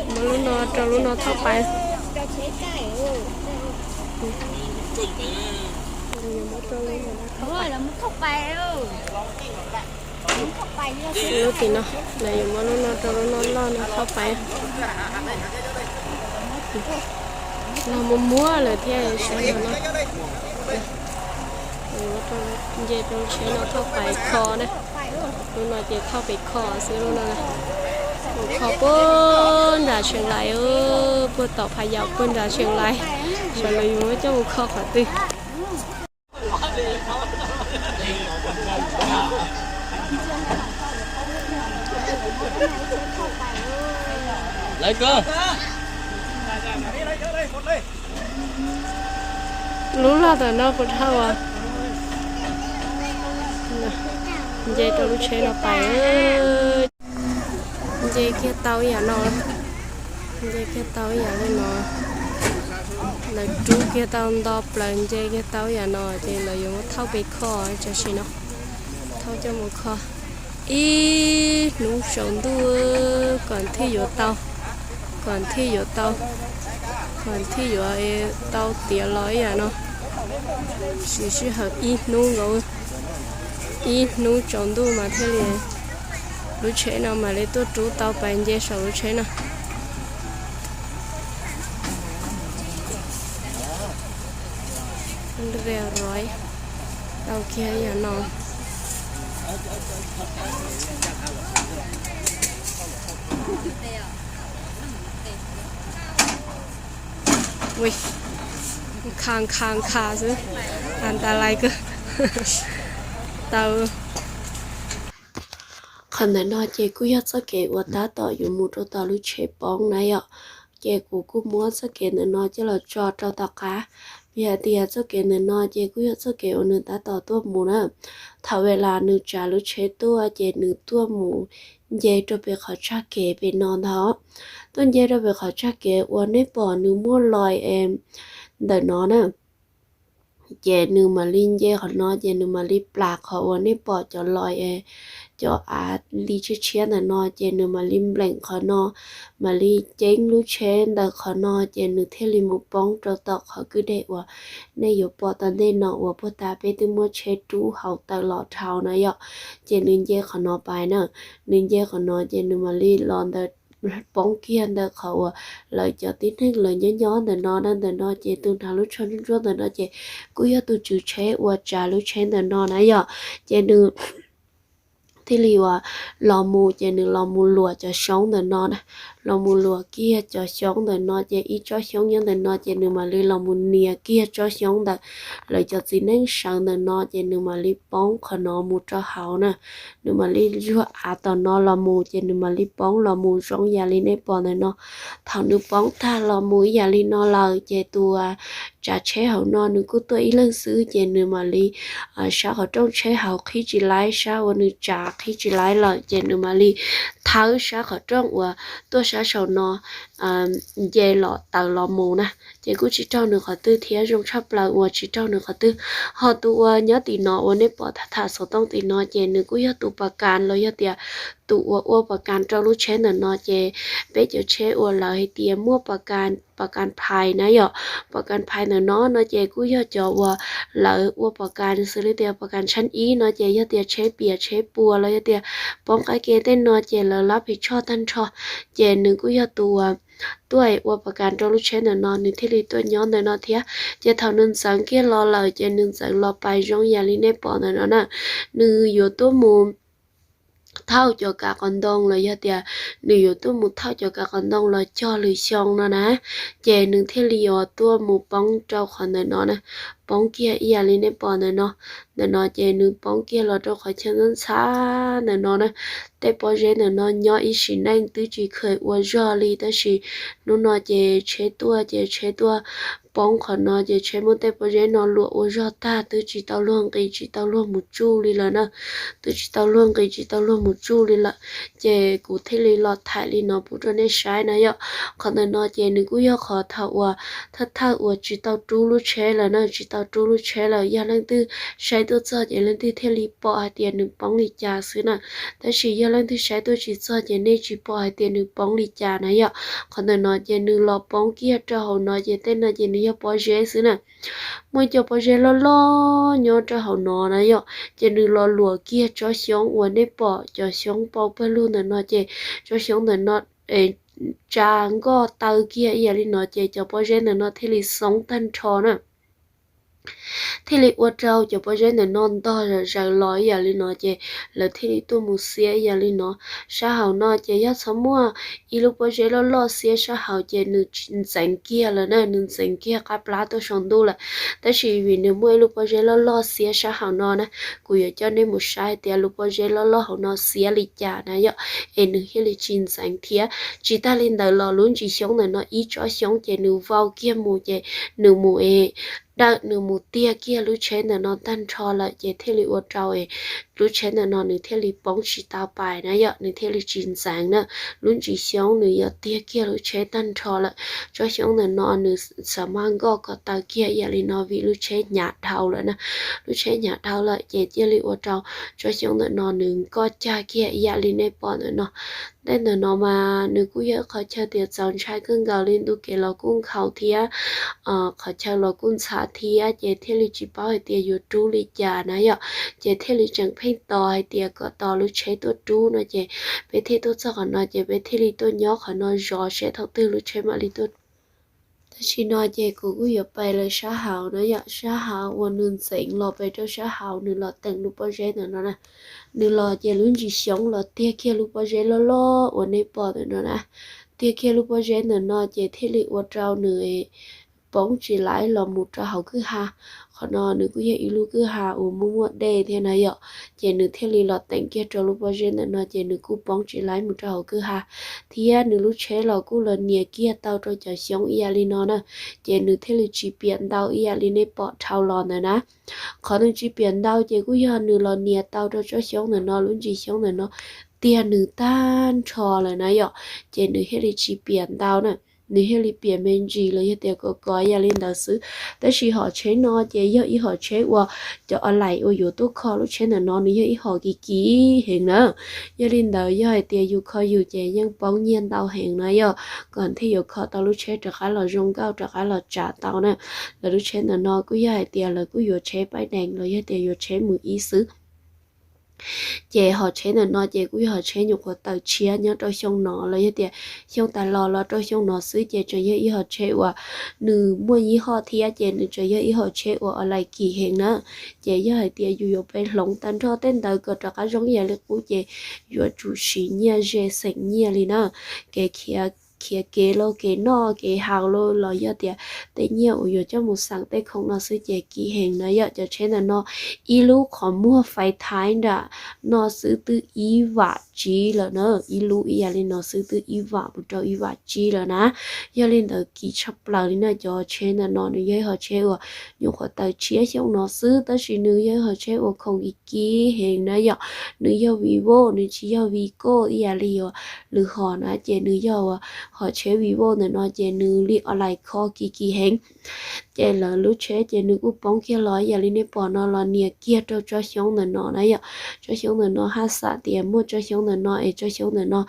Muab lub no rau lub no thauj pais. Lub tim no, lawv yuav muab lub no rau lub no loj no thauj pais. Los muab muab lawm thiab sawv no. Nce rau lub tsheb no thauj pais kho na. Lub no ces thauj pais kho xwb lub no. Mus kho puag nram Tsheej Lais, puag tom Pha Yaum puag nram Tsheej Lais. Sawv daws yuav muab coj mus kho qhov twg. Lub loj tam no puas dhau as? Nce rau lub tsheb no pais. Nce kiag tau yam no, nce kiag tau yam li no. Lawv rub kiag tau nto plaws nce kiag tau yam no ces lawv yuav muab thauj pais kho tam sim no. Thauj coj mus kho ib hnub tsaus ntuj kom thiaj yuav tau. Kom thiaj yuav tau, kom thiaj yuav tau tiav los ib yam no. Siv sij hawm ib hnub nkaus, ib hnub tsaus ntuj mas thiaj li, lub tsheb no mam li tuaj rub tau pais nce saum lub tsheb no. Tau kiag yam no. Nkha nkha nkha xwb, as tas lais kawg. Tau. Qhov ntawm no ces kuj yog txoj kev uas tab tom yuav mus rau tom lub tsheb poob na yom. Ces kuv kuj muab txoj kev ntawm no coj los tso rau tom qab, vim hais tias txoj kev ntawm no ces kuj yog txoj kev uas nws tab tom tuaj mus na. Thaum ub los nws tsav lub tsheb tuaj ces nws tuaj mus nce rau pem qhov tshaj kev pem no ntag. Tuaj nce rau pem qhov tshaj kev uas nej pom nws muaj lois ntawm no na. Ces nws mam li nce qhov no ces nws mam li plam qhov uas nej pom cov lois, cov av li tshiab tshiab ntawm no ces nws mam li npleem qhov no, mam li ceeb lub tsheb ntawm qhov no ces nws thiaj li mus poob rau tom qhov kwj deg uas nej yuav pom tom ntej no uas puag ta peb twb muab tsheb rub hauv tawm los dhau na yom. Ces nws nce qhov no pais na, nws nce qhov no ces nws mam li los ntawm, poob kiag ntawm qhov uas lawv cov tib neeg lawv nyob nyob ntawm no na. Ntawm no ces tus hnav lub tsho ntsuab ntsuab ntawm no ces kuj yog tus tswv tsheb uas tsav lub tsheb ntawm no na yom. Ces nws thiaj li uas los mus ces nws los mus luam cov xyoob ntawm no na, los mus luam kiag cov xyoob ntawm no ces ib tsob xyoob nyob ntawm no ces nws mam li los mus nias kiag tsob xyoob ntawm lawv cov txiv neej sawv ntawm no ces nws mam li poob qhov no mus rau hauv na. Nws mam li zuag av tom no los mus ces nws mam li poob los mus zoo yam li nej pom ntawm no. Thaum nws poob tag los mus ib yam li no lawm ces tus tsav tsheb hauv no nws kuj tuaj ib leeg xwb ces nws mam li sab qhov rooj tsheb hauv qhib tsis laib, sab uas nws tsav qhib tsis laib lawm ces nws mam li thawb sab qhov rooj uas tuaj sab saum no nce los tawm los mus na. Ces kuj tsis raug nws qhov twg thiab, zoo tshaj plaws uas tsis raug nws qhov twg. Ho tus uas nyob tim no uas nej pom tham tham xov tooj tim no ces nws kuj yog tus pas kas los yog tias tus uas ua pas kas rau lub tsheb ntawm no ces peb cov tsheb uas lawv hais tias muaj pas kas phais na yom. Pas kas phais ntawm no no ces kuj yog cov uas lawv ua pas kas xws li tias pas kas tshab ib no ces yog tias tsheb piam tsheb puas los yog tias poob qab ke tej no ces lawv lab phim tshoj tag nrho. Ces nws kuj yog tus uas tuaj ua pas kas rau lub tsheb ntawm no nws thiaj li tuaj nyob ntawm no thiab. Ces thaum nws ntxeev kiag los lawm ces nws ntxeev los pais zoo yam li nej pom ntawm no na. Nws yuav tuaj mus thauj cov kav qhov ntoo los yog tias nws yuav tuaj mus thauj cov kav qhov ntoo los cog lwm xyoo no na. Ces nws thiaj li yuav tuaj mus poob rau qhov ntawm no na, poob kiag ib yam li nej pom ntawm no. Ntawm no ces nws poob kiag los rau qhov chaw ntxhab ntxhab ntawm no na. Tej pob zeb ntawm no nyob ib sim neej twb tsis kheev ua zog li tab sis hnub no ces tsheb tuaj ces tsheb tuaj poob qhov no ces tsheb muab tej pob zeb no luam ua zog tag twb tsis tau luag nqis tsis tau luag mus tsuj li lawm na. Twb tsis tau luag nqis tsis tau luag mus tsuj li lawm. Ces kuv thiaj li los thaij li no pub rau nej saib na yom. Qhov ntawm no ces nws kuj yog qhov thaum uas thawj thawj uas tsis tau rub lub tsheb lawm na, tsis tau rub lub tsheb lawm yog leej twg saib tuaj txog ces leej twg thiaj li pom hais tias nws poob li cas xwb na. Tab sis yog leej twg saib tuaj tsis txog ces nej tsis pom hais tias nws poob li cas na yom. Qhov ntawm no ces nws los poob kiag rau hauv no ces tej no ces nws yog pob zeb xwb na. Muaj cov pob zeb loj loj nyob rau hauv no na yom. Ces nws los luam kiag tsob xyoob uas nej pom cov xyoob pau pawg lug ntawm no ces tsob xyoob ntawm no tsa nkoj taw kiag ib yam li no ces cov pob zeb ntawm no thiaj li xoob tag nrho na. Thiaj li ua rau cov pob zeb ntawm no ntog zom zaws los ib yam li no ces lawv thiaj li tuaj mus xiab ib yam li no. Sab hauv no ces yog txhob muaj ib lub pob zeb loj loj xiab sab hauv ces nws ntxeev kiag lawm na, nws ntxeev kiag qab plab tuaj saum ntuj lawm. Tab sis vim nws muaj ib lub pob zeb loj loj xiab sab hauv no na, kuv yuav coj nej mus saib tias lub pob zeb loj loj hauv no xiab li cas na yom, es nws thiaj li tsis ntxeev thiab. Tsis tag li ntawd los lub ntsis xyoob ntawm no ib tsob xyoob ces nws vau kiag mus ces nws mus es dawm nws mus tiag kiag lub tsheb ntawm no tag nrho lawm ces thiaj li ua rau es Lub tsheb ntawm no nws thiaj li poob tsis tau pais na yom, nws thiaj li tsis ntxeev na. Lub ntsis xyoob nws yog tiag kiag lub tsheb tag nrho lawm. Tsob xyoob ntawm no nws xav mas nkoj ko taw kiag ib yam li no vim lub tsheb hnyav dhau lawm na. Lub tsheb hnyav dhau lawm ces cia li ua rau tsob xyoob ntawm no nws nkoj cag kiag ib yam li nej pom ntawm no. Tej ntawm no mas nws kuj yog ib qhov chaw tias txaus ntshai kawg nkaus li, ntu kev los kuj nkhaus thiab, qhov chaw los kuj ntxham thiab ces thiaj li tsis paub hais tias yuav rub li cas na yom. Ces thiaj li tseem pheej tos hais tias kom tos lub tsheb tuaj rub no ces peb thiaj tuaj txog qhov no ces peb thiaj li tuaj nyob qhov no zov seb thaum twg lub tsheb mam li tuaj. Tam sim no ces kuv kuj yuav pais lawm sab hauv na yom, sab hauv uas nws ntxeev los pem rau sab hauv nws los teem lub pob zeb ntawm no na. Nws los ces lub ntsis xyoob los tiag kiag lub pob zeb loj loj uas nej pom ntawm no na. Tiag kiag lub pob zeb ntawm no ces thiaj li ua rau nws poob tsis laib los mus rau hauv kwj ha. Qhov no nws kuj yog ib lub kwj ha uas muaj muaj dej thiab na yom, ces nws thiaj li los teem kiag rau lub pob zeb ntawm no ces nws kuj poob tsis laib mus rau hauv kwj ha. Thiab nws lub tsheb los kuj los nias kiag tau rau cov xyoob ib yam li no na, ces nws thiaj li tsis piam ntau ib yam li nej pom dhau los ntawd na. Qhov nws tsis piam ntau ces kuj yog nws los nias tau rau tsob xyoob ntawm no, lub ntsis xyoob ntawm no tiag nws tag nrho lawm na yom, ces nws thiaj li tsis piam ntau na. Nws thiaj li piam me ntsis los yog tias kov kov yam li ntawd xwb. Tab sis hom tsheb no ces yog ib hom tsheb uas cov o laim uas yuav tuaj kho lub tsheb ntawm no nws yog ib hom kim kim heev na. Yog li ntawd yog hais tias yus kho yus ces yeej poob nyiaj ntau heev na yom, kom thiaj yuav kho tau lub tsheb rov qab los zoo nkauj rov qab los tsav tau na. Lawv lub tsheb ntawm no kuj yog hais tias lawv kuj yuav tsheb paib deev los yog tias yuav tsheb mus ib xwb. Ces hom tsheb ntawm no ces kuj yog hom tsheb nyuam qhuav tawm tshiab nyob rau xyoo no los yog tias xyoo tas los los rau xyoo no xwb ces tseem yog ib hom tsheb uas nws muaj yij hoj thiab ces nws tseem yog ib hom tsheb uas o laim kim heev na. Ces yog hais tias yus yuav pes hloov tag nrho tej ntawd kom rov qab zoo ib yam li qub ces yuav tsum siv nyiaj ze xeem nyiaj li na. Kev khiav kev los kev noj kev haus los yog tias tej nyiaj uas yuav coj mus xeem tej khoom no xwb ces kim heev na yom. Cov tsheb ntawm no ib lub qhov muag fais thaiv nram no xwb twb ib vam tsib lawm na, ib lub ib yam li no xwb twb ib vam mus rau ib vam tsib lawm na. Yog li ntawd kim tshaj plaws li na. Cov tsheb ntawm no nws yog ib hom tsheb uas nyuam qhuav tawm tshiab xyoo no xwb tab sis nws yog ib hom tsheb uas khoom kim kim heev na yom. Nws yog Vivo, nws tsis yog Vigo ib yam li lwm hom na, ces nws yog hom tsheb Vivo ntawm no ces nws li o laim kho kim kim heev. Ces lawv lub tsheb ces nws kuj poob kiag los ib yam li nej pom no los nias kiag rau tsob xyoob ntawm no na yom. Tsob xyoob ntawm no haj xam tias muaj tsob xyoob ntawm no es tsob xyoob ntawm no,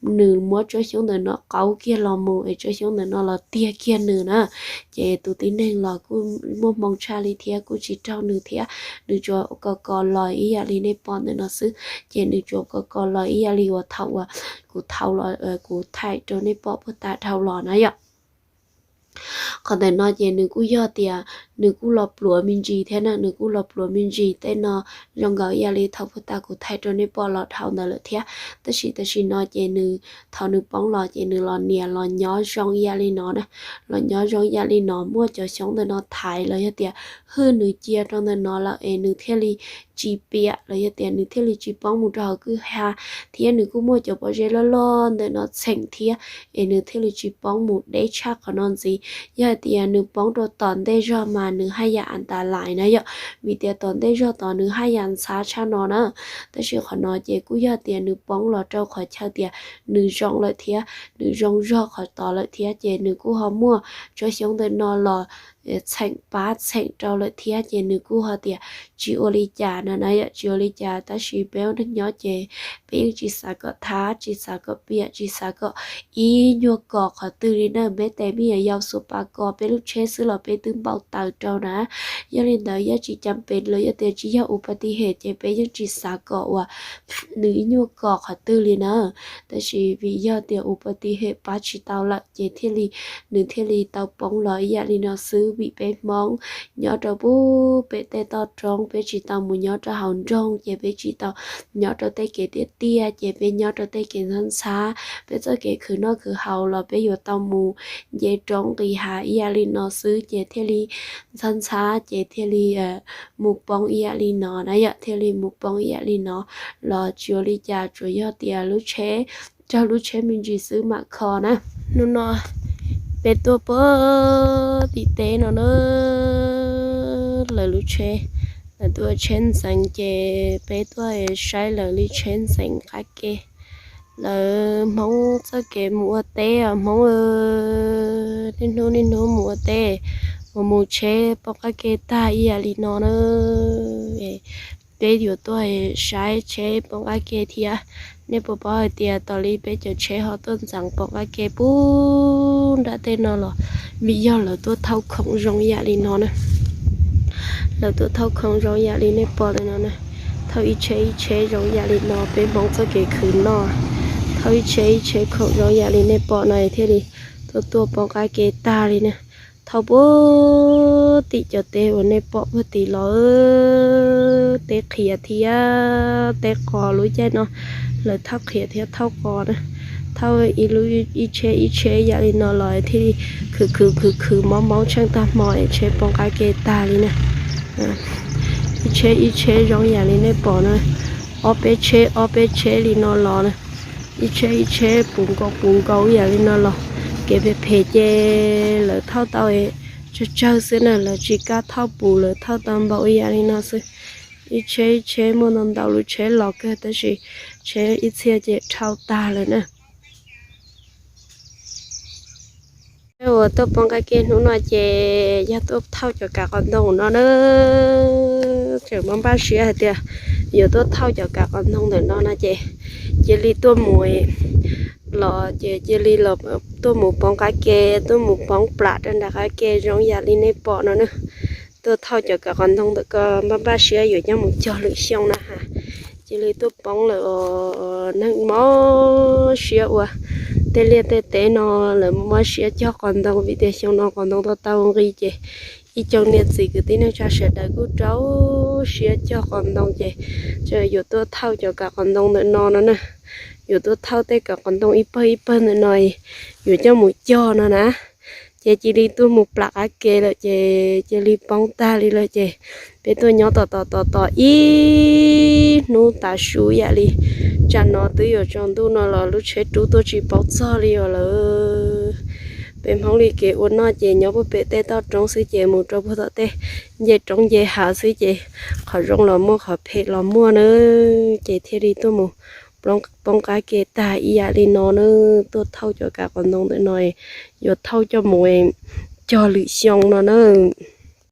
nws muab tsob xyoob ntawm no qaub kiag los mus es tsob xyoob ntawm no los tiag kiag nws na. Ces tus tib neeg los kuj muaj hmoo tshaj li thiab kuj tsis raug nws thiab, nws tsuas kos kos los ib yam li nej pom ntawm no xwb. Ces nws tsuas kos kos los ib yam li uas thaum uas kuv thaum los kuv thaij rau nej pom puag ta dhau los na yom. Qhov ntawm no ces nws kuj yog tias nws kuj los pluav me ntsis thiab na, nws kuj los pluav me ntsis tej no zoo nkaus ib yam li thaum puag ta kuv thaij rau nej pom los dhau ntawd lawm thiab. Tab sis tam sim no ces nws thaum nws poob los ces nws los nias los nyob zoo ib yam li no na, los nyob zoo ib yam li no, muaj cov xyoob ntawm no thaiv los yog tias hwj nws cia rau ntawm no lawm es nws thiaj li tsis piam los yog tias nws thiaj li tsis poob mus rau hauv kwj ha, thiab nws kuj muaj cov pob zeb loj loj ntawm no txheem thiab es nws thiaj li tsis poob mus deb tshaj qhov no ntxiv. Yog hais tias nws poob rau tom ntej zog mas nws haj yam an ta lais na yom, vim tias tom ntej zog tod nws haj yam ntxhab tshaj no na. Tab sis qhov no ces kuj yog tias nws poob los rau qhov chaw tias nws zoo lawm thiab, nws zoo zog qhov tod lawm thiab ces nws kuj ho muaj tsob xyoob ntawm no los txheem pab txheem rau lawm thiab ces nws kuj ho tias tsis ua li cas no na yom, tsis ua li cas. Tab sis peb ua neeg nyob ces peb yeej tsis xav kom thab, tsis xav kom piam, tsis xav kom ib nyuag kos qhov twg li na. Peb tes me nyuam yaus xuas pas kos peb lub tsheb xwb los peb twb npau taws rau na. Yog li ntawd yog tsis cam pem los yog tias tsis yog u pa ti hem ces peb yeej tsis xav kom uas nws ib nyuag kos qhov twg li na. Tab sis vim yog tias u pa ti hem pab tsis tau lawm ces thiaj li nws thiaj li tau poob los ib yam li no xwb. Vim peb Hmoob nyob rau pub pem tej toj roob, peb tsis tau mus nyob rau hauv nroog ces peb tsis tau nyob rau tej kev tiaj tiaj, ces peb nyob rau tej kev ntxhab ntxhab. Peb txoj kev khwv noj khwv haus los peb yuav tau mus nce roob nqis hav ib yam li no xwb ces thiaj li ntxhab ntxhab ces thiaj li mus poob ib yam li no na yom, thiaj li mus poob ib yam li no. Los tsis ua li cas, tsuas yog tias lub tsheb, raug lub tsheb me ntsis xwb mam kho na. Hnub no peb tuaj puag tim teb no na, lawv lub tsheb Lawv tuaj tsheb ntxeev ces peb tuaj saib lawv li tsheb ntxeev qab ke. Lawv Hmoob txoj kev mus ua teb os Hmoob, niaj hnub niaj hnub mus ua teb, mus mus tsheb poob qab ke tag ib yam li no na. Peb yuav tuaj saib tsheb poob qab ke thiab. Nej puas paub hais tias tas li peb cov tsheb ho tuaj ntxeev poob qab ke puag nram tej no los vim yog lawv tuaj thauj khoom zoo yam li no na. Lawv tuaj thauj khoom zoo yam li nej pom li no na. Thauj ib tsheb ib tsheb zoo yam li no, peb Hmoob txoj kev khwv noj. Thauj ib tsheb ib tsheb khoom zoo yam li nej pom no thiaj li tuaj tuaj poob qab ke tag li na. Thauj puag tim cov teb uas nej pom puag tim los, teb qhiav thiab teb qos lub caij no. Lawv thauj qhiav thiab thauj qos na. Thauj ib lub ib tsheb ib tsheb yam li no los thiaj li khwv khwv khwv khwv mob mob tsheej tag hmo es tsheb poob qab ke tag li na. Ib tsheb ib tsheb zoo yam li nej pom na, ob peb tsheb ob peb tsheb li no los na. Ib tsheb ib tsheb puv nkaus puv nkaus yam li no los, kev phem phem ces lawv thauj tau tsawg tsawg xwb na, lawv tsis kam thauj puv, lawv thauj tau npaum ib yam li no xwb. Ib tsheb ib tsheb muaj ntau ntau lub tsheb los kawg tab sis tsheb ib txhia ces dhau tag lawm na. Peb uas tuaj poob qab ke hnub no ces yog tuaj thauj cov kav qos ntoo no na. Tseem npaj npaj siab hais tias yuav tuaj thauj cov kav qos ntoo ntawm no no ces cia li tuaj mus los ces cia li tuaj mus poob qab ke, tuaj mus poob plam rau nram qab ke zoo yam li nej pom no na. Tuaj thauj cov kav qos ntoo ntawm ko npaj npaj siab yuav coj mus cog lwm xyoo na ha. Cia li tuaj poob lawm os, neeg mob siab ua tej liaj tej teb no lawv mob siab cog qos ntoo vim tias xyoo no qos ntoo tau tau nqi ces ib coob niam txiv kwv tij neej tsa sawv daws kuj rau siab cog qos ntoo ces yuav tuaj thauj cov kav qos ntoo ntawm no no na. Yuav tuaj thauj tej kav qos ntoo ib pawg ib pawg ntawm no, yuav coj mus cog no na. Ces cia li tuaj mus plam qab ke lawm ces cia li poob tag li lawm ces peb tuaj nyob tos tos tos tos ib hnub tav su yam li tsam no twb yuav tsaus ntuj no los lub tsheb rub tuaj tsis paub txog li os lawm. Peb Hmoob li kev ua noj ces nyob puag pem tej toj roob xwb ces mus rau puag tom tej nce roob nce hav xwb ces qhov zoo los muaj qhov phem los muaj na. Ces thiaj li tuaj mus poob qab ke tag ib yam li no na. Tuaj thauj cov kav qos ntoo ntawm no yuav thauj coj mus cog lwm xyoo no na.